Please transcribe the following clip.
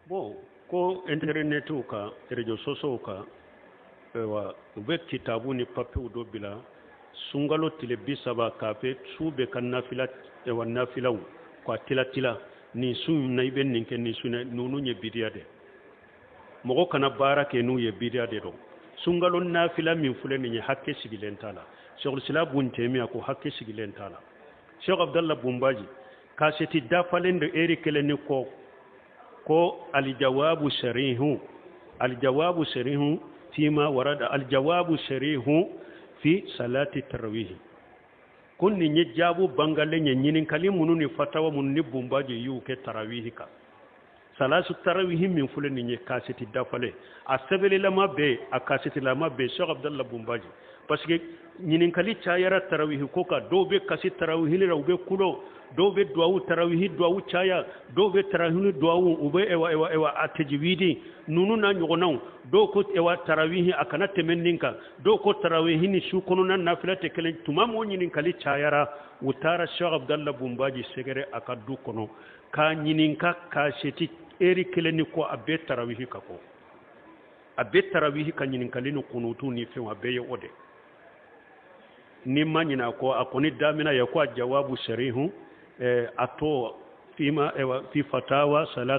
Bon, ko intɛrɛnɛtiw kan, réseaux sociaux kan, ayiwa, u bɛ kitabu ni papiyew dɔ bila sunkalo tile 30 k'a fɛ su bɛ ka nafila, ayiwa, nafilaw k'a tila tila, nin su in na i bɛ nin kɛ, nin su in na. Ninnu ye bidiya de, mɔgɔ kana baara kɛ n'u ye, bidiya de don. Sunkalo nafila min filɛ nin ye, hakɛ sigilen t'a la. Cheikhul Islam Bun Taymiya ko hakɛ sigilen t'a la. Cheikh Abdallah Bunbaji kaseti dafalen don, eri kelen ni kɔ, ko aljawabu sarihu, aljawabu sarihu fima warada, aljawabu sarihu fi salati tarawih, ko nin ye jaabu bangalen ye ɲininkali minnu ni fatawa minnu ni Bunbaji y'u kɛ tarawihi kan. Salatu tarawihi min filɛ nin ye, kaseti dafalen, a sɛbɛnlilama bɛ, a kasetilama bɛ, Cheikh Abdallah Bunbaji, parce que ɲininkali cayara tarawihi ko kan. Dɔw bɛ kasi tarawihi la, u bɛ kulo, dɔw bɛ duwawu, tarawihi duwawu caya, dɔw bɛ tarawihi duwawu, u bɛ ewa ewa ewa a tɛjiwidi ninnu n'a ɲɔgɔnnaw. Dɔw ko ewa tarawihi a kana tɛmɛ nin kan, dɔw ko tarawihi ni su kɔnɔna nafila tɛ kelen. Tuma min o ɲininkali cayara, u taara Cheikh Abdallah Bunbaji sɛgɛrɛ a ka du kɔnɔ k'a ɲininka kaseti eri kelen ni kɔ, a bɛɛ tarawihi ka kɔ, a bɛɛ tarawihi ka ɲininkali ni kunutu ni fɛnw, a bɛɛ ye o de. Ni ma ɲinɛ a kɔ, a kɔni damina ye ko a jawabu sarihu a to fima fi fatawa salat.